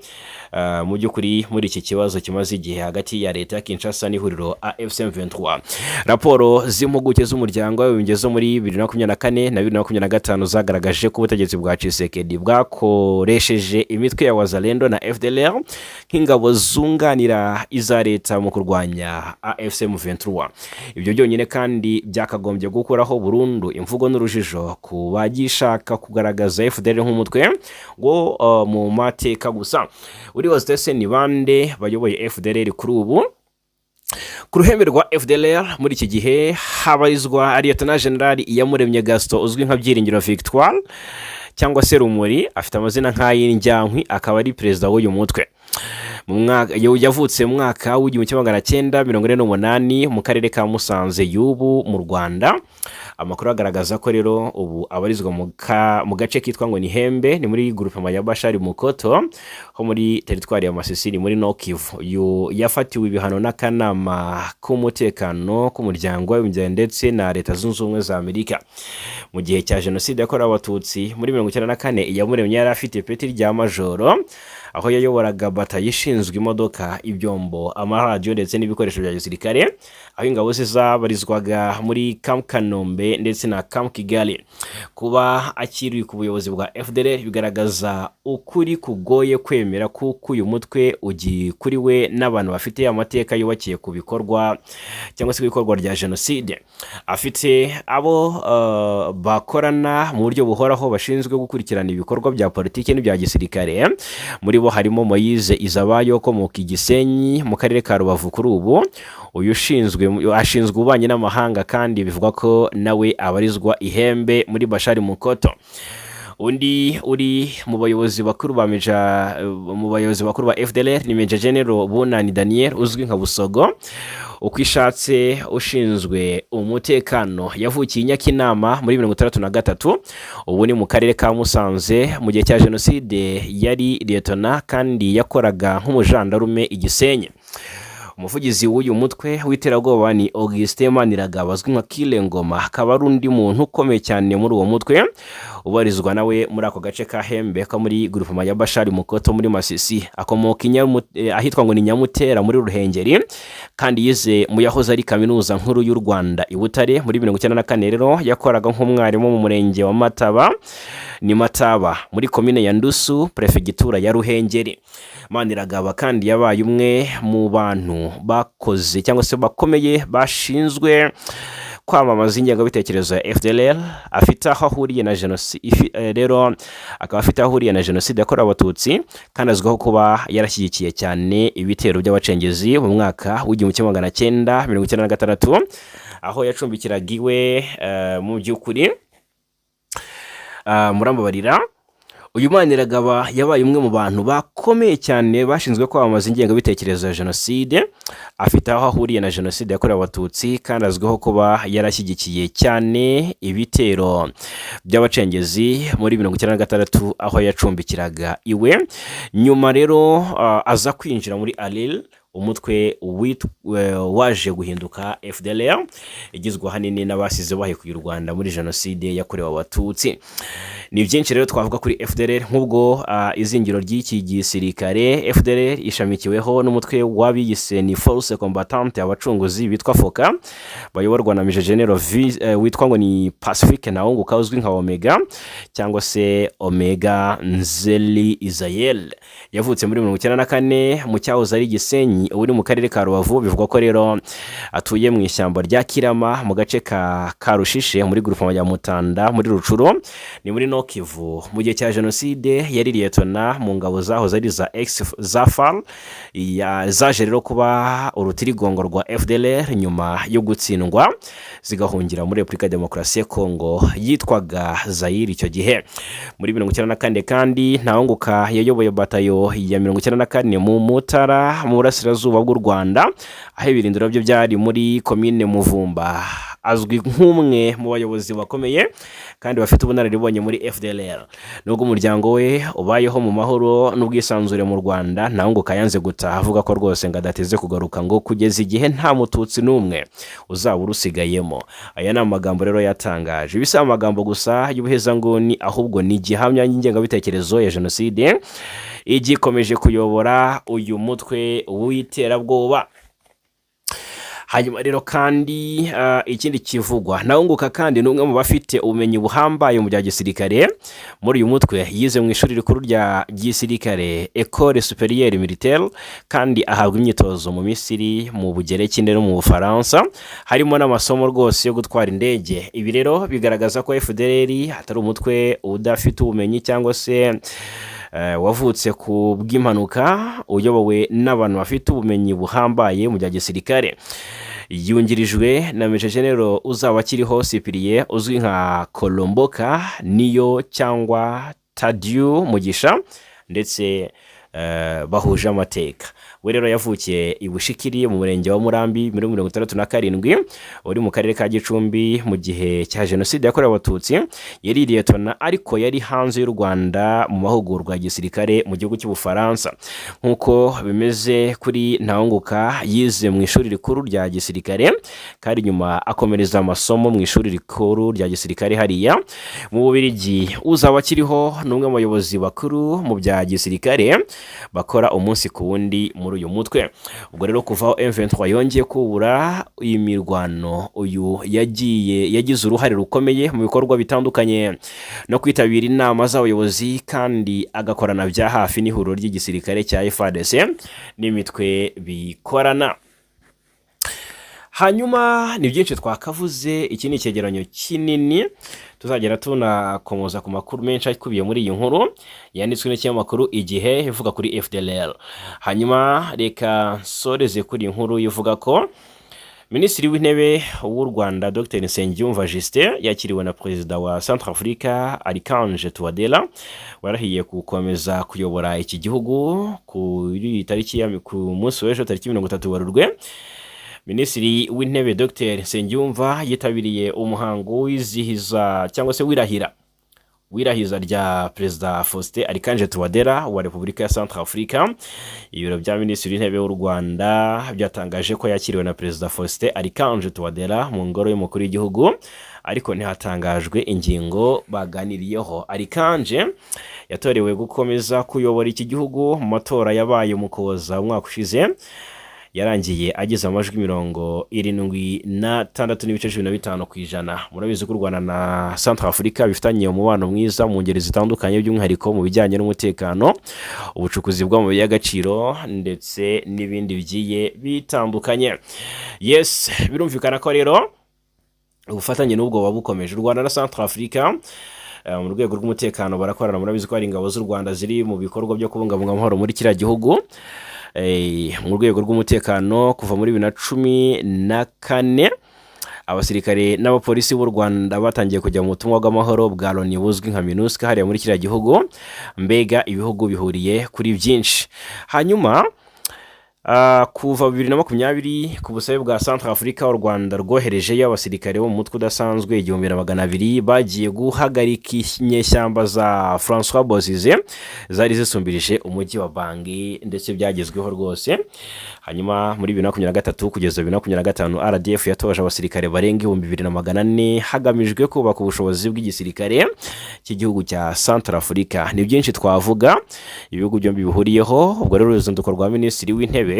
Speaker 1: mu by'ukuri muri iki kibazo kimaze igihe hagati ya leta ya Kinshasa n'ihuriro AFC M23. Raporo z'impuguke z'Umuryango w'Abibumbye zo muri 2024 na 2025 zagaragaje ko ubutegetsi bwa Tshisekedi bwakoresheje imitwe ya Wazalendo na FDLR nk'ingabo zunganira iza leta mu kurwanya AFC M23. Ibyo byonyine kandi byakagombye gukuraho burundu imvugo n'urujijo ku bagishaka kugaragaza FDLR nk'umutwe wo mu mateka gusa. Uribaza ese ni bande bayoboye FDLR kuri ubu? Ku ruhembe rwa FDLR muri iki gihe habarizwa Lieutenant General Iyamuremye Gaston, uzwi nka Byiringiro Victoire cyangwa se Rumuri, afite amazina nk'ay'indyankwi, akaba ari perezida w'uyu mutwe. Yavutse mu mwaka w'1948 mu karere ka Musanze y'ubu mu Rwanda. Amakuru agaragaza ko rero ubu abarizwa mu gace kitwa ngo ni Hembe, ni muri groupement ya Bashari Mukoto ho muri teritwari ya Masisi, ni muri Nord-Kivu. Uyu yafatiwe ibihano n'akanama k'umutekano k'Umuryango w'Abibumbye ndetse na Leta Zunze Ubumwe za Amerika. Mu gihe cya jenoside yakorewe Abatutsi muri 94, Iyamuremye yari afite ipeti rya majoro. Aho yayoboraga batayo ishinzwe imodoka, ibyombo, amaradiyo ndetse n'ibikoresho bya gisirikare, aho ingabo ze zabarizwaga muri Camp Kanombe ndetse na Camp Kigali. Kuba akiri ku buyobozi bwa FDLR bigaragaza ukuri kugoye kwemera, kuko uyu mutwe ugikuriwe n'abantu bafite amateka yubakiye ku bikorwa cyangwa se ku bikorwa rya jenoside. Afite abo bakorana mu buryo buhoraho bashinzwe gukurikirana ibikorwa bya politiki n'ibya gisirikare. Muri bo harimo Moise Izabayo ukomoka i Gisenyi mu karere ka Rubavu. Kuri ubu uyu ashinzwe ububanyi n'amahanga, kandi bivugwa ko nawe abarizwa Ihembe muri Bashari Mukoto. Undi uri mu bayobozi bakuru ba FDLR ni Major General Bunani Daniel uzwi nka Busogo uko ishatse, ushinzwe umutekano. Yavukiye i Nyakinama muri 63, ubu ni mu karere ka Musanze. Mu gihe cya jenoside yari liyetona kandi yakoraga nk'umujandarume i Gisenyi. Umuvugizi w'uyu mutwe w'iterabwoba ni Augustin Maniragaba azwi nka Kile Ngoma, akaba ari undi muntu ukomeye cyane muri uwo mutwe, ubarizwa nawe muri ako gace ka Hembe ko muri groupement ya Bashari Mukoto muri Masisi. Akomoka ahitwa ngo ni Nyamutera muri Ruhengeri, kandi yize mu yahoze ari Kaminuza Nkuru y'u Rwanda i Butare. Muri 94 rero yakoraga nk'umwarimu mu murenge wa Mataba, ni Mataba muri komine ya Ndusu, perefegitura ya Ruhengeri. Maniragaba kandi yabaye umwe mu bantu bakoze cyangwa se bakomeye bashinzwe kwamamaza ingengabitekerezo ya FDLR. Afite aho ahuriye na jenoside rero, akaba afite aho ahuriye na jenoside yakorewe Abatutsi, kandi azwiho kuba yarashyigikiye cyane ibitero by'abacengezi mu mwaka w'1996, aho yacumbikiraga iwe. Mu by'ukuri, murambabarira, uyu Maniragaba yabaye umwe mu bantu bakomeye cyane bashinzwe kwamamaza ingengabitekerezo ya jenoside. Afite aho ahuriye na jenoside yakorewe Abatutsi, kandi azwiho kuba yarashyigikiye cyane ibitero by'abacengezi muri 96, aho yacumbikiraga iwe. Nyuma rero aza kwinjira muri ALIR, umutwe waje guhinduka FDLR, igizwe ahanini n'abasize bahekuye u Rwanda muri jenoside yakorewe Abatutsi. Ni byinshi rero twavuga kuri FDLR nk'ubwo izingiro ry'iki gisirikare. FDLR ishamikiweho n'umutwe w'abiyise ni Force Combattante Abacunguzi bitwa FOCA, bayoborwa na Major General witwa ngo ni Pacifique Ntawunguka uzwi nka Omega cyangwa se Omega Nzeli Israel. Yavutse muri 94 mu cyahoze ari Gisenyi, ubu ni mu karere ka Rubavu. Bivugwa ko rero atuye mu ishyamba rya Kirama mu gace ka Karushishe muri groupement ya Mutanda muri Rutshuru, ni muri Nord Kivu. Mu gihe cya jenoside yari liyetona mu ngabo zahoze ari za ex za FAR, zaje rero kuba urutirigongo rwa FDLR nyuma yo gutsindwa zigahungira muri Repubulika ya Demokarasi ya Kongo yitwaga Zayire icyo gihe. Muri 94 kandi Ntawunguka yayoboye batayo ya 94 mu Mutara mu burasirazuba bw'u Rwanda, aho ibirindiro bye byari muri komine Muvumba. Azwi nk'umwe mu bayobozi bakomeye kandi bafite ubunararibonye muri FDLR. Nubwo umuryango we ubayeho mu mahoro n'ubwisanzure mu Rwanda, Ntawunguka yanze gutaha, avuga ko rwose ngo adateze kugaruka ngo kugeza igihe nta Mututsi n'umwe uzaba urusigayemo. Aya ni amagambo rero yatangaje. Ibi si amagambo gusa y'ubuhezanguni, ahubwo ni igihamya y'ingengabitekerezo ya jenoside igikomeje kuyobora uyu mutwe w'iterabwoba. Hanyuma rero kandi ikindi kivugwa, Ntawunguka kandi ni umwe mu bafite ubumenyi buhambaye mu bya gisirikare muri uyu mutwe. Yize mu ishuri rikuru rya gisirikare, Ecole Supérieure Militaire, kandi ahabwa imyitozo mu Misiri, mu Bugereki no mu Bufaransa, harimo n'amasomo rwose yo gutwara indege. Ibi rero bigaragaza ko FDLR atari umutwe udafite ubumenyi cyangwa se wavutse ku bw'impanuka, uyobowe n'abantu bafite ubumenyi buhambaye mu bya gisirikare. Yungirijwe na Major General uzaba akiriho Cyprien uzwi nka Kolomboka niyo cyangwa Tadieu Mugisha, ndetse bahuje amateka. We rero yavukiye i Bushikiri mu murenge wa Murambi muri 67, uri mu karere ka Gicumbi. Mu gihe cya jenoside yakorewe Abatutsi yari liyetona, ariko yari hanze y'u Rwanda mu mahugurwa ya gisirikare mu gihugu cy'Ubufaransa. Nk'uko bimeze kuri Ntawunguka, yize mu ishuri rikuru rya gisirikare kandi nyuma akomereza amasomo mu ishuri rikuru rya gisirikare hariya mu Bubiligi. Uzaba akiriho ni umwe mu bayobozi bakuru mu bya gisirikare. bakora umunsi ku wundi muri uyu mutwe. Ubwo rero kuva aho M23 yongeye kubura iyi mirwano, uyu yagiye yagize uruhare rukomeye mu bikorwa bitandukanye no kwitabira inama z'abayobozi, kandi agakorana bya hafi n'ihuriro ry'igisirikare cya FARDC n'imitwe bikorana. Hanyuma ni byinshi twakavuze, iki ni icyegeranyo kinini, tuzagera tunakomoza ku makuru menshi akubiye muri iyi nkuru yanditswe n'ikinyamakuru Igihe ivuga kuri FDLR. Hanyuma reka nsoreze kuri iyi nkuru ivuga ko Minisitiri w'Intebe w'u Rwanda, Dr Nsengiyumva Justin, yakiriwe na Perezida wa Centrafrique, Archange Touadera, warahiye gukomeza kuyobora iki gihugu kuri tariki ya ku munsi w'ejo tariki 30 Werurwe. Minisitiri w'Intebe Dr Nsengiyumva yitabiriye umuhango wizihiza cyangwa se wirahira wirahiza rya Perezida Faustin Archange Touadera wa Repubulika ya Centrafrique. Ibiro bya Minisitiri w'Intebe w'u Rwanda byatangaje ko yakiriwe na Perezida Faustin Archange Touadera mu ngoro y'umukuru w'igihugu, ariko ntihatangajwe ingingo baganiriyeho. Archange yatorewe gukomeza kuyobora iki gihugu mu matora yabaye mu Kuboza umwaka ushize, yarangiye agize amajwi 76.15%. Murabizi ko u Rwanda na Centrafrique bifitanye umubano mwiza mu ngeri zitandukanye, by'umwihariko mu bijyanye n'umutekano, ubucukuzi bw'amabuye y'agaciro ndetse n'ibindi bigiye bitandukanye. Yes, birumvikana ko rero ubufatanye n'ubwo buba bukomeje. U Rwanda na Centrafrique mu rwego rw'umutekano barakorana. Murabizi ko hari ingabo z'u Rwanda ziri mu bikorwa byo kubungabunga amahoro muri kiriya gihugu. Mu rwego rw'umutekano, kuva muri 2014 abasirikare n'abapolisi b'u Rwanda batangiye kujya mu butumwa bw'amahoro bwa Loni buzwi nka MINUSCA hariya muri kiriya gihugu. Mbega ibihugu bihuriye kuri byinshi. Hanyuma kuva 2020, ku busabe bwa Centrafrique, u Rwanda rwoherejeyo abasirikare bo mu mutwe udasanzwe 1200 bagiye guhagarika inyeshyamba za Francois Bozize zari zisumbirije umujyi wa Bangui, ndetse byagezweho rwose. Hanyuma muri 2023 kugeza 2025, RDF yatoje abasirikare barenga 2400 hagamijwe kubaka ubushobozi bw'igisirikare cy'igihugu cya Centrafrique. Ni byinshi twavuga ibihugu byombi bihuriyeho. Ubwo rero uruzinduko rwa Minisitiri w'Intebe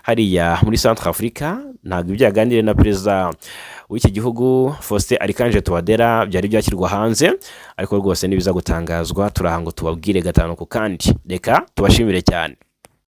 Speaker 1: hariya muri Centrafrique, ntabwo ibyo yaganiriye na perezida w'iki gihugu Faustin Archange Touadera byari byashyirwa hanze, ariko rwose nibiza gutangazwa turaha ngo tubabwire gatanu ku kandi. Reka tubashimire cyane.